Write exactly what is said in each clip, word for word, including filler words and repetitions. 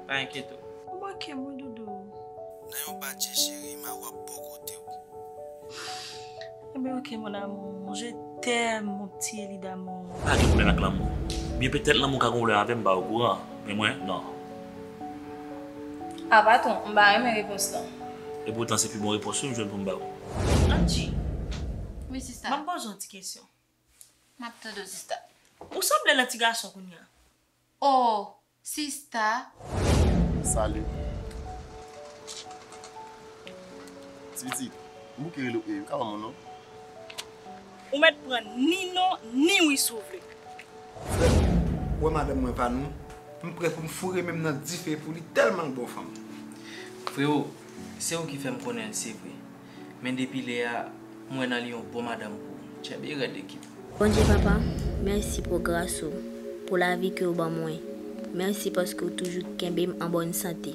Pa enkyete w. Ou manke m wi, Doudou. Nan yon bat je cheri, m a w ap bò kote w. Ebyen, ok, mon amour. Je t'aime, mon petit Eli d'amour. Pa gen pwoblèm ak lanmou. Byen petèt lanmou ka gen pwoblèm avè m, m pa okouran. Men mwen, non. A, patwon, m pa renmen repons lan. Epoutan, se pi bon repons wi m jwenn pou m ba w. Angie. Wi, sista. M ap poze w yon ti kesyon. M ap tande w, sista. Ou sanble nan ti gason kounye a. Oh, sista. Salut. Ti pitit, m bouke rele w, e, ou ka ban m ou non? Ou mèt pran ni non, ni wi si w vle. Frè m, ou wè madanm mwen Vanou, m prè pou m foure men m nan dife pou li tèlman l bon fanm. Frewo, se ou ki fè m konnen l, se vre. Men depi lè a, m wè nan li yon bon madanm pou ou. Tchenbe rèd ekip. Bondye Papa, mèsi pou gras ou, pou lavi ke w ban mwen. Mèsi paske w toujou kenbe m an bòn sante.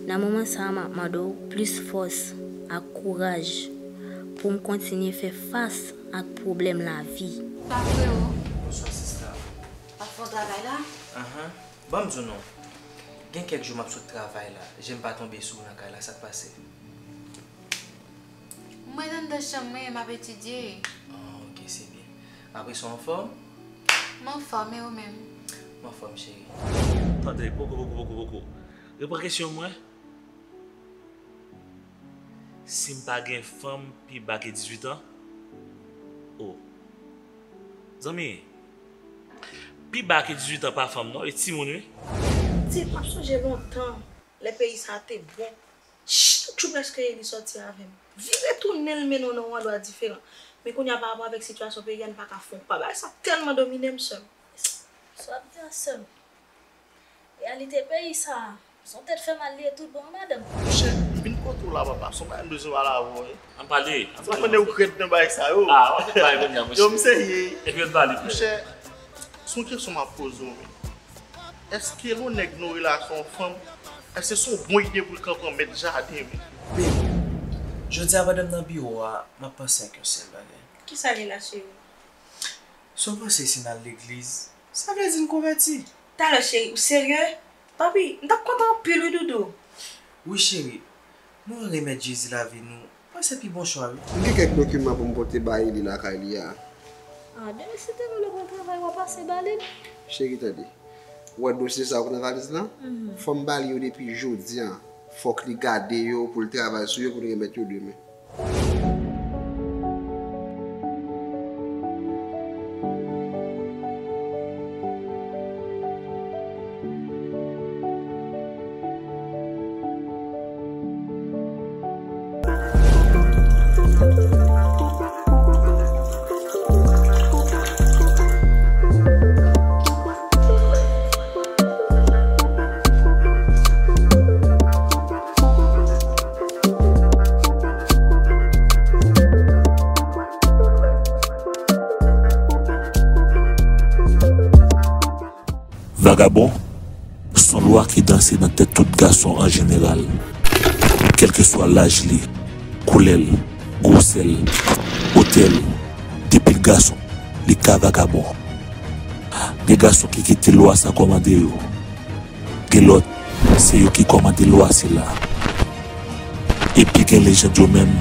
Nan moman sa a, m ap mande w plis fòs ak kouraj pou m kontinye fè fas ak pwoblèm lavi. Sa frewo? Bonswa, sista. W ap fè yon travay la? Ahan. Ban m di w non. Gen kèk jou m ap sot travay la, je m pa tonbe sou ou nan kay la, sa k pase? Mwen anndan chanm mwen, m ap etidye. Ah, ok, se byen. Apre sa, w anfòm? M anfòm, e ou menm? M anfòm, cheri. Tande, poko, poko, poko, poko. Repran kesyon mwen. Si m pa gen fanm pi ba ke dizuit an? Oh. Zanmi, pi ba ke dizuit an pa fanm non, e timoun wi. Ti, m ap sonje lontan, lè peyi sa te bon. Chak jou prèske Eli sòti avè m. Vire tounen l mennen w nan yon andwa diferan. Men kounye a pa rapò avèk sitiyasyon peyi a, n pa ka fè yon pa. Bagay sa tèlman domine m, sè m. Sa w ap di a, sè m? Reyalite peyi sa a, se yon tèt fè mal li ye tout bon, madanm. Monchè, m vin kote w la, papa. Se yon bagay m bezwen pale avè w, wi. Ann pale, ann pale. Sa konnen ou krèt nan bagay sa yo. Ah, w ap vin pale kounye a, monchè. Yo, m serye. Epi ann pale, frè. Monchè, se yon kesyon m ap poze w, men. Èske lè yon nèg nan yon relasyon yon fanm, èske se yon bon ide pou l kanpe an mèt jaden, men? Babe, jodi a pandan m nan biwo a, m ap panse ak yon sèl bagay. Kisa li la, cheri? Si w panse si n al legliz, sa vle di n konvèti. Talè, cheri, ou serye? Papi, m t ap kontan anpil wi, Doudou. Wi, cheri, nou an remèt Jezi lavi nou. Panse pi bon chwa wi. M gen kèk dokiman pou m pote bay li lakay li a. Ah, demen si te vle pran travay, w a pase ba li. Cheri, tande. Ou wè dosye sa yo k nan valiz lan? Fò m ba li yo depi jodi a. Fòk li gade yo pou l travay sou yo pou n remèt yo demen. Vagabon, se yon lwa ki danse nan tèt tout gason an jeneral. Kèlkeswa laj li, koulè l, gwosè l, wotè l, depi l gason, li ka vagabon. Gen gason ki kite lwa sa kòmande yo. Gen lòt, se yo ki kòmande lwa sila. Epi gen lejand yo menm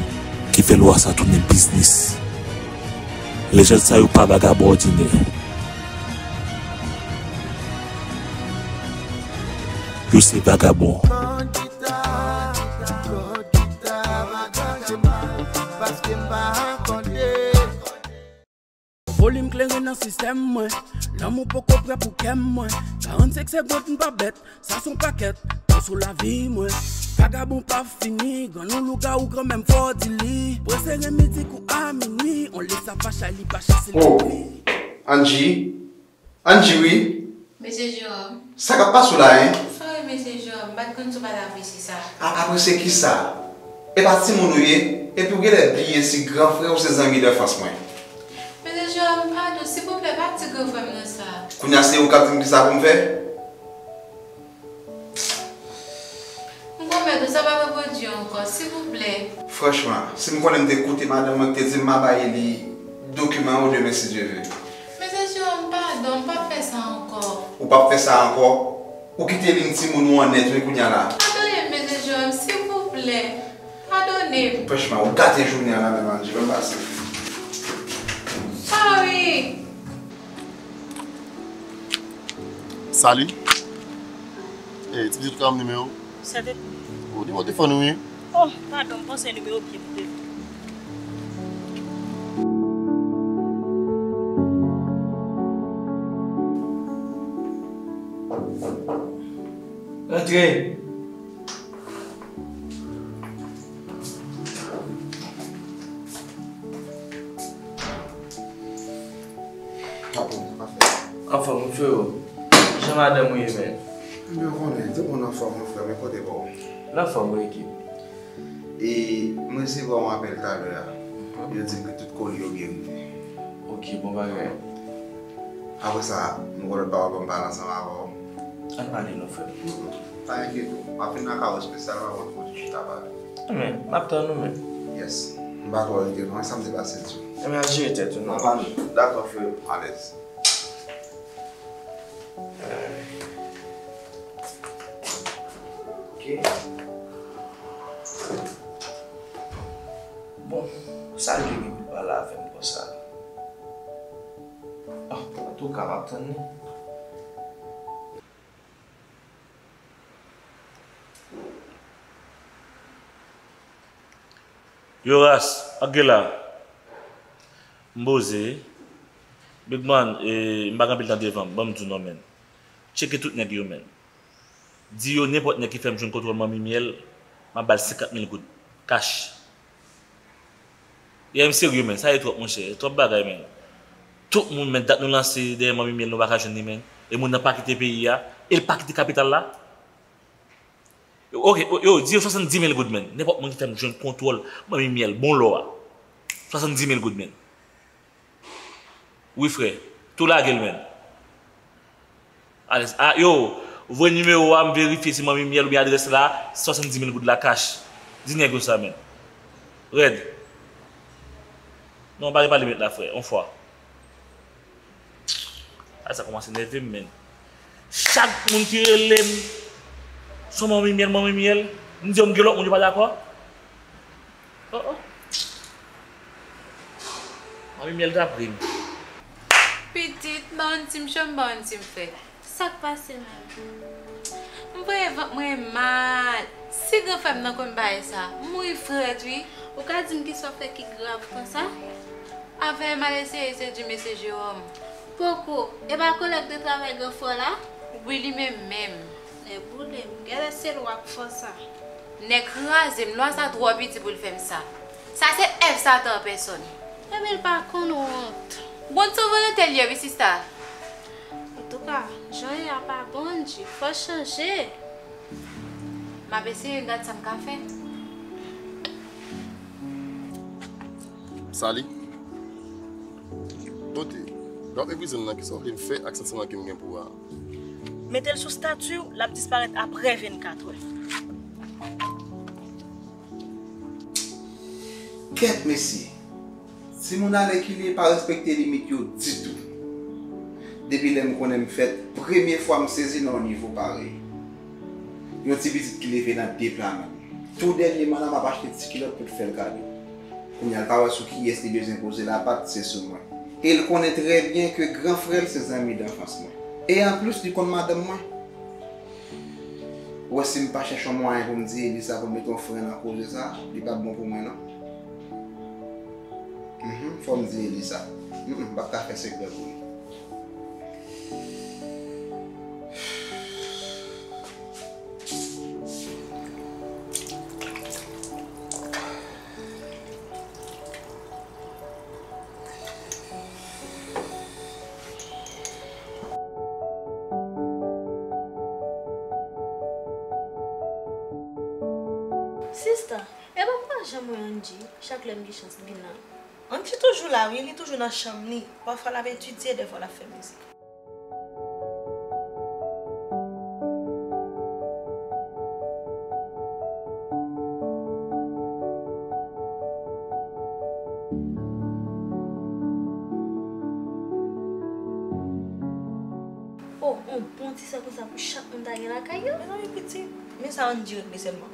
ki fè lwa sa tounen biznis. Lejand sa yo pa vagabon òdinè. Yo se vagabon. Volim kleren nan sistèm mwen. Lanmou poko prè pou kè mwen. Karannsenk segond m pa bèt, sa s on pakèt. Tan sou lavi mwen. Vagabon pa fini, grann ou lougawou kanmenm fò di li. Prese ren midi kou a minui, on lesa pa chay li pa chase lespri. Angie, Angie wi. Mesye Jerome. Sa k ap pase w la, en? Sorry, mesye Jerome, m pa t konn si w pa t apresye sa. A, apresye kisa? E pa timoun ou ye? Epi w genlè bliye si gran frè w se zanmi danfans mwen. Mesye Jerome, padon, silvouplè, pa di gran frè m nan sa. Kounye a se ou k ap di m kisa pou m fè? M pwomèt ou sa p ap repwodui ankò, silvouplè. Franchman, si m konnen m te koute madanm mwen ki te di m m a bay li dokiman yo demen si Dye vle. Mesye Jerome, padon, m p ap fè sa ankò. Ou p ap fè sa ankò? Ou kite liy timoun ou an nèt, wi, kounye a la. Padone m, mesye Jerome, silvouplè. Padone m. Franchman, ou gate jounen an la menm, Angie, ban m pase. Sorry. Salut. Eh, ti pitit ou ka ban m nimewo w? Sèten. Oh, nimewo telefòn ou, wi. Oh, padon, m panse nimewo pye m te. Rantre. Anfòm, wi, frero. Jan madanm ou ye, menn? Yo konnen, tout moun anfòm, wi, frè, men kote pa w? L anfòm, wi, ekip. E, m resevwa yon apèl talè a. Yo di m ke tout koli yo byen rive. Ok, bon bagay. Apre sa, nou gen lòt bagay pou m pale ansanm avè w. Ann pale non, frè m. Pa enkyete w. M ap vin nan kay ou espesyalman pou nou chita pale. Ebyen, m ap tann ou, menn. Yes. M pa twò rete non, e sa m te pase di w. Ebyen, al jere tèt ou non. N ap pale. Dakò, frè m. Alèz. Ok. Bon, sa l te gen pou l pale avè m konsa? Ah, antouka, m ap tann li. Yo, Ras, ak Gela. M poze. Big man, e, m pa gen anpil tan devan m, ban m di w non, menn. Tcheke tout nèg yo, menn. Di yo nenpòt nèg ki fè m jwenn kontwòl Manmi Myèl, m ap ba l senkant mil goud. Kach. Yeah, m serye, menn. Sa e twòp, monchè. Twòp bagay, menn. Tout moun, menn, dat nou lanse dèyè Manmi Myèl, nou pa ka jwenn li, menn. E moun nan pa kite peyi a, e l pa kite kapital la. Ok, yo, yo, di yo swasanndiz mil goud, menn. Nenpòt moun ki fè m jwenn kontwòl Manmi Myèl, bon lò a. Swasanndiz mil goud, menn. Wi, frè. Tou lage l, menn. Alèz, a, yo, voye nimewo a, m verifye si Manmi Myèl oubyen adrès la, swasanndiz mil goud la, kach. Di nèg yo sa, menn. Rèd. Non, pa gen pale met la, frè, on fwa. A, sa kòmanse nève m, menn. Chak moun ki rele m, se Manmi Myèl, Manmi Myèl, m di yo m gen lòt moun, yo pa dakò. Oh, oh. Manmi Myèl t ap ri m. Pitit, ba yon ti m cho, m ba yon ti m frèt. Sa k pase menm? M voye vant mwen mal. Si gran frè m nan konn bagay sa, m mouri frèt, wi. Ou ka di m kisa w fè ki grav konsa? Avè m al eseye sedui mesye Jerome. Poko, e pa kolèg de travay gran frè w la? Wi, li menm menm. Nèboule m, gade se lwa k fè w sa. Nèg kraze m, lwa sa twò piti pou l fè m sa. Sa se èv Satan an pèsòn. Ebyen l pa konn wont. Bon, se yon volonte l ye wi, sista. Antouka, jan w ye a pa bon, Angie. Fò w chanje. M ap eseye gad sa m ka fè. Sali. Bote, lè w ap meprize m nan, kisa w vle m fè ak santiman ke m gen pou ou a? Mete l sou stati w, l ap disparèt aprè vennkatrè. Kèt mesye! Timoun alèkile pa respekte limit yo ditou. Depi lè m konnen m fèt, premye fwa m sezi nan yon nivo parèy. Yon ti pitit ki leve nan de pla menm. Tou dènyèman la, m ap achte ti kilòt pou l fè l kado. Kounye a, l pa wè sou kiyès li bezwen poze lapat, se sou mwen. E l konnen trè byen ke gran frè l se zanmi danfans mwen. E anplis, li konn madanm mwen. Ou wè, si m pa chèche yon mwayen pou m di Elisa pou l mete yon fren nan koze sa, li p ap bon pou mwen, non. Mhm, fò m di Elisa. Mm, mm, m p ap ka fè sekrè pou li. Sista, e pa pou ajan mwen Angie, chak lè m gen chans m vin la. Angie toujou la wi, li toujou nan chanm li. Pafwa l ap etidye, dèfwa l ap fè mizik. Oh, Yon bon ti sè konsa pou chak moun ta gen lakay yo. Mezanmi pitit, men sa Angie regle sèlman.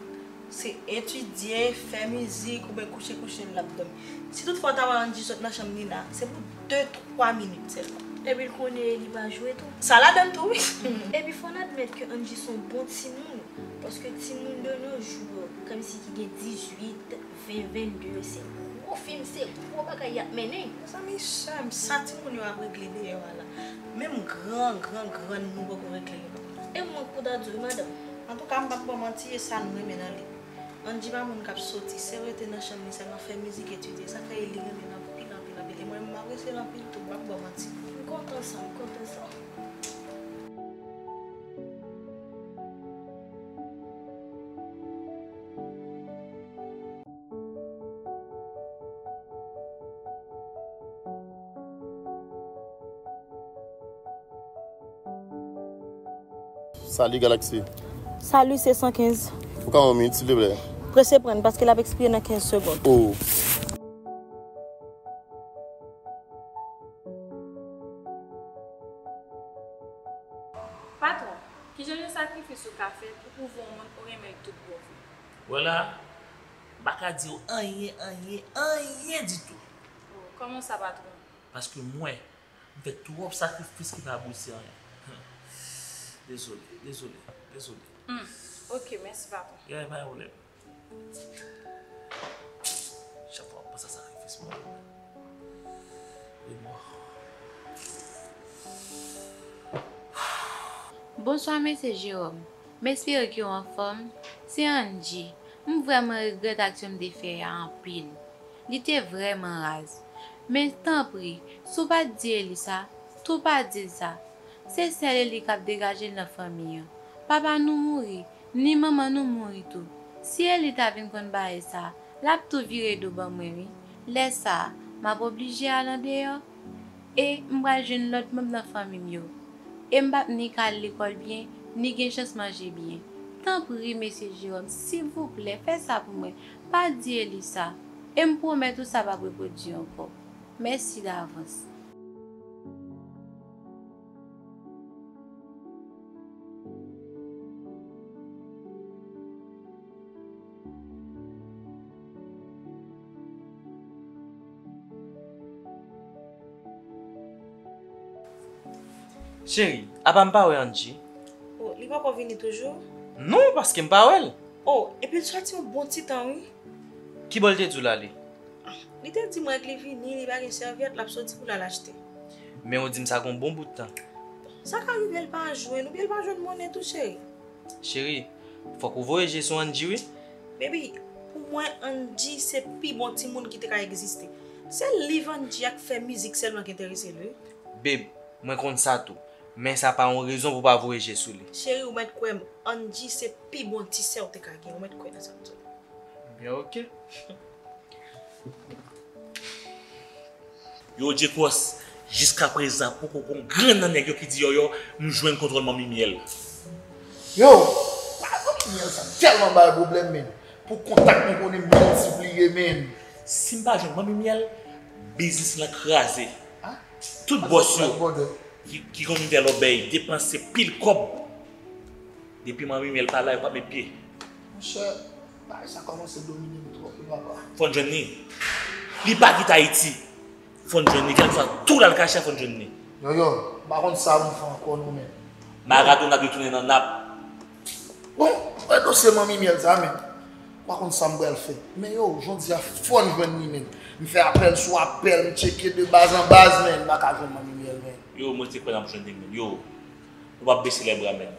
Se etidye, fè mizik, oubyen kouche kouche l ap dòmi. Si toutfwa w ta wè Angie sot nan chanm Nina, se pou de twa minit sèlman. Epi l konnen li pa jwe tou. Sa ladann tou wi. Epi fò n admèt ke Angie se yon bon timoun. Paske timoun de nos jours yo, kòmsi ki gen dizuit, ven, vennde, se gwo fim, se gwo bagay y ap mennen. Mezanmi sè m, sa timoun yo ap regle deyò a la. Menm gran, gran, grann nou poko regle yo. E mwen k pou ta di w wi madanm. Antouka m p ap ba w manti, e sa nou renmen nan li. Angie pa moun k ap soti, se rete nan chanm li sèlman, fè mizik, etidye. Sa fè li renmen l anpil, anpil, anpil. E mwen menm m apresye l anpil tou, m p ap ba w manti. M kontan sa, m kontan sa. Salut Galaxy. Salut, se san kenz. Ou ka yon minit silvouplè? Prese pran paske l ap ekspire nan kenz segonn. Oh. Patwon, kijan de sakrifis ou ka fè pou pwouve yon moun ou renmen l tout bon vre? Wè la, m pa ka di w anyen, anyen, anyen ditou. Oh, kòman sa, patwon? Paske mwen, m fè twòp sakrifis ki pa abouti anyen. Dezole, dezole, dezole. Hmm, ok, mèsi, patwon. Ya, pa gen pwoblèm. Chak fwa m panse a sakrifis mwen, wi, mò. Bonswa, mesye Jeròm. M espere ke w anfòm. Se Angie. M vrèman regrèt aksyon m te fè a anpil. Li te vrèman raz. Men tanpri, si w pa t di Eli sa, tou pa di l sa. Se sèl Eli k ap degaje l nan fanmi an. Papa nou mouri, ni manman nou mouri tou. Si Eli ta vin konn bagay sa, l ap tou vire do ban mwen wi. Lè sa a, m ap oblije al andeyò. E m pral jwenn lòt manm nan fanmi m yo. E m p ap ni ka al lekòl byen, ni gen chans manje byen. Tanpri, mesye Jeròm, silvouplè, fè sa pou mwen. Pa di Eli sa. E m pwomèt ou sa p ap repwodui ankò. Mèsi davans. Cheri, apa m pa wè Angie? Oh, li poko vini toujou? Non, paske m pa wè l. Oh, epi l soti yon bon ti tan, wi. Kibò l te di w l ale? Li te di m wè k li vini, li pa gen sèvyèt, l ap soti pou l al achte. Men ou di m sa gen yon bon bout tan. Sa ka rive l pa jwenn, oubyen l pa jwenn monnen tou, cheri. Cheri, fòk ou voye je sou Angie, wi. Baby, pou mwen, Angie se pi bon timoun ki te ka egziste. Se liv Angie ak fè mizik sèlman ki enterese l, wi. Babe, mwen konn sa tou. Men sa pa yon rezon pou w pa voye je sou li. Cheri, ou mèt kwè m, Angie se pi bon ti sè w te ka gen. Ou mèt kwè nan sa m di w. Ebyen, oke. Yo, Jekòs, jiskaprezan, poko gon grenn nan nèg yo ki di yòyò, m jwenn kontwòl Manmi Myèl. Yo, pa Manmi Myèl sa tèlman bay pwoblèm, men. Pou kontak mwen konnen miltipliye, men. Si m pa jwenn Manmi Myèl, biznis lan kraze. Ah? Tout bòs yo ki, ki konn fè lòbèy, depanse pil kòb. Depi Manmi Myèl pa la, yo p ap met pye. Monchè, bagay sa kòmanse domine m twòp wi papa. Fò n jwenn li. Li pa kite Ayiti. Fò n jwenn li. Kèlkeswa tou l al kache a, fò n jwenn li. Yo, yo, m pa konn sa pou m fè ankò non, men. Maradona dwe tounen nan Nap. Bon, wè dosye Manmi Myèl sa, men. M pa konn sa m pral fè. Men yo, jodi a, fò n jwenn li, men. M fè apèl sou apèl, m tcheke de baz an baz, men. M pa ka jwenn Manmi Myèl, men. Yo, mwen te kwè n ap jwenn li, men. Yo. Nou p ap bese lèbra, men.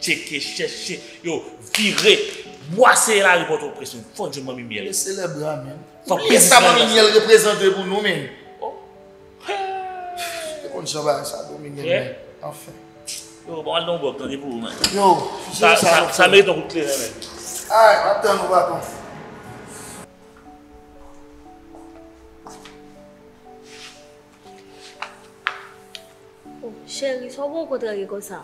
Tcheke, chèche, yo, vire, bwase lari Pòtoprens, men. Fò n jwenn Manmi Myèl. Bese lèbra, men. Fò biznis sa Manmi Myèl reprezante pou nou, men. Oh. Te konn jan bagay sa domine, men. Anfen. Yo, bon, al nan bòk, tande pou ou, men. Yo, sa, sa, sa merite yon kout kleren, men. Ay, m ap tann ou, patwon. Oh, cheri, sa w gen w kontrarye konsa?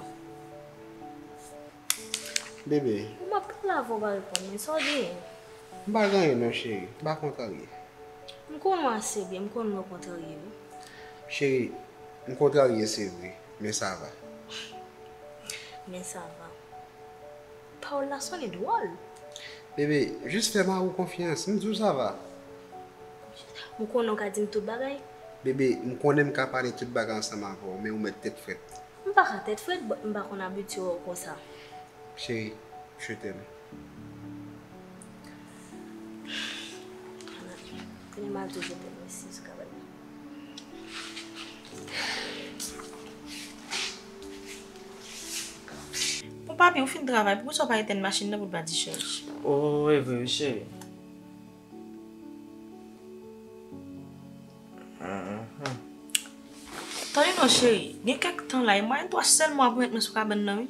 Bebe. Ou m ap pale avè w pa reponn mwen, sa w genyen? M pa gen anyen non, cheri. M pa kontrarye. M konnen w ase byen, m konnen w kontrarye wi. Cheri, m kontrarye se vre, men sa va. Men sa va. Pawòl la sonnen dwòl. Bebe, jis fè mari w konfyans. M di w sa va. M konnen w ka di m tout bagay. Bebe, m konnen m ka pale tout bagay ansanm avè w, men ou mèt tèt frèt. M pa ka tèt frèt, but m pa konn abitye wè w konsa. Cheri, je t'aime. Kounye m al tou je t'aime isi sou kabann nan. Bon, papi, ou fin travay, poukisa w pa etenn machin nan pou l pa dichaj? Oh, e vre, wi, cheri. Mhm. Tande non, cheri, gen kèk tan la, e mwayen twa sèlman w ap remèt mwen sou kabann nan, wi.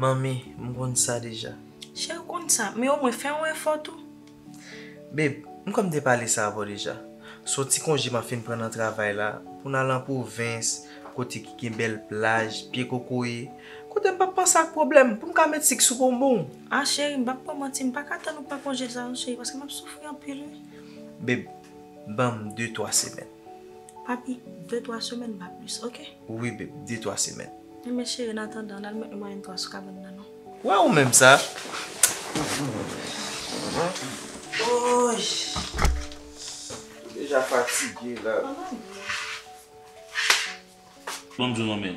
Manmi, m konn sa deja. Cheri, w konn sa, men omwen fè yon efò tou. Babe, m kwè m te pale sa avè w deja. Se yon ti konje m ap fin pran nan travay la pou n al an pwovens, kote ki gen bèl plaj, pye kokoye, kote m p ap panse ak pwoblèm, pou m ka met sik sou bonbon. Ah, cheri, m p ap ba w manti, m pa ka tann ou pran konje sa non, cheri, paske m ap soufri anpil, wi. Babe, ban m de twa semèn. Papi, de twa semèn, pa plis, oke? Wi, babe, de twa semèn. Enben, cheri, an atandan, ann al met mwayen twa sou kabann nan, non. Wè ou menm sa. Oy. Deja fatige la. Ban m di w non, men.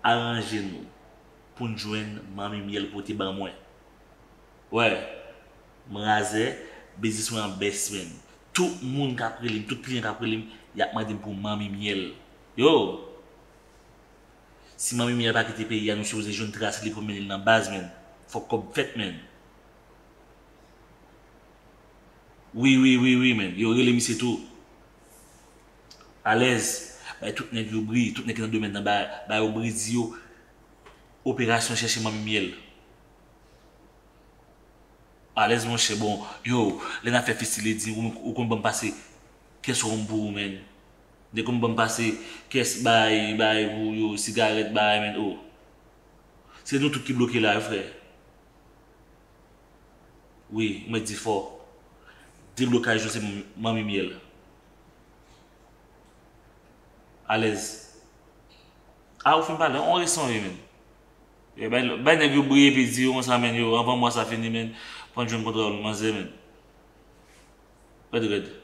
Aranje nou pou n jwenn manmi myèl pote ban mwen. Wè, m razè, biznis mwen an bès, men. Tout moun k ap rele m, tout kliyan k ap rele m, y ap mande m pou manmi myèl. Yo! Si manmi myèl pa kite peyi a, nou sipoze jwenn tras li pou mennen l nan baz, men. Fòk kòb fèt, men. Wi, wi, wi, wi, men. Yo, rele misye tou. Alèz, bay tout nèg yo bri, tout nèg ki nan domèn nan, bay, bay yo bri, di yo, operasyon chèche manmi myèl. Alèz, monchè, bon, yo, lè n ap fè festi ledi, ou, ou konn ban m pase kès wonm pou ou, men. Nèg konn ban m pase kès bay, bay pou yo, sigarèt, bay, men, oh. Se nou tout ki bloke la, wi, frè. Wi, ou mèt di fò. Deblokaj nou se manmi myèl. Alèz. Ah, ou fin pale, on resan wi, men. Yo, bay, bay nèg yo bri epi di yo konsa, men, yo, anvan mwa sa fini, men, pou n jwenn kontra nou, manzè, men. Rèd, rèd.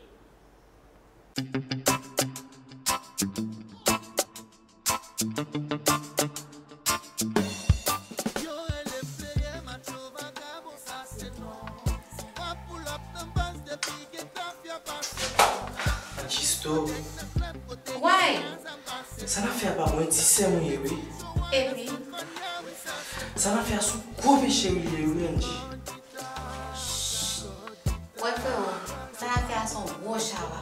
Angie, stop. Why? Sa n ap fè a pa mwen, ti sè m ou ye, wi. Epi? Sa n ap fè a se yon gwo peche li ye, wi, Angie. Wè, frewo, sa n ap fè a se yon gwo chaba.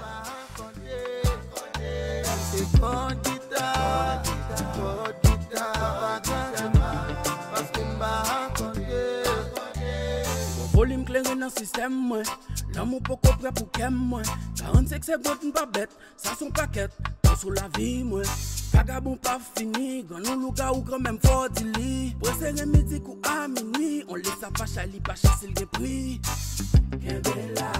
Bon, volim klere nan sistèm mwen. Lanmou poko prè pou kè mwen. Karannsenk segond m pa bèt. Sa se yon pakèt, tan sou lavi mwen. Vagabon pa fini, grann ou lougawou kanmenm fò w di li. Prese gen mizik ou a minwi, on lè sa pa chay li pa chè si l gen pri. Kenbe la,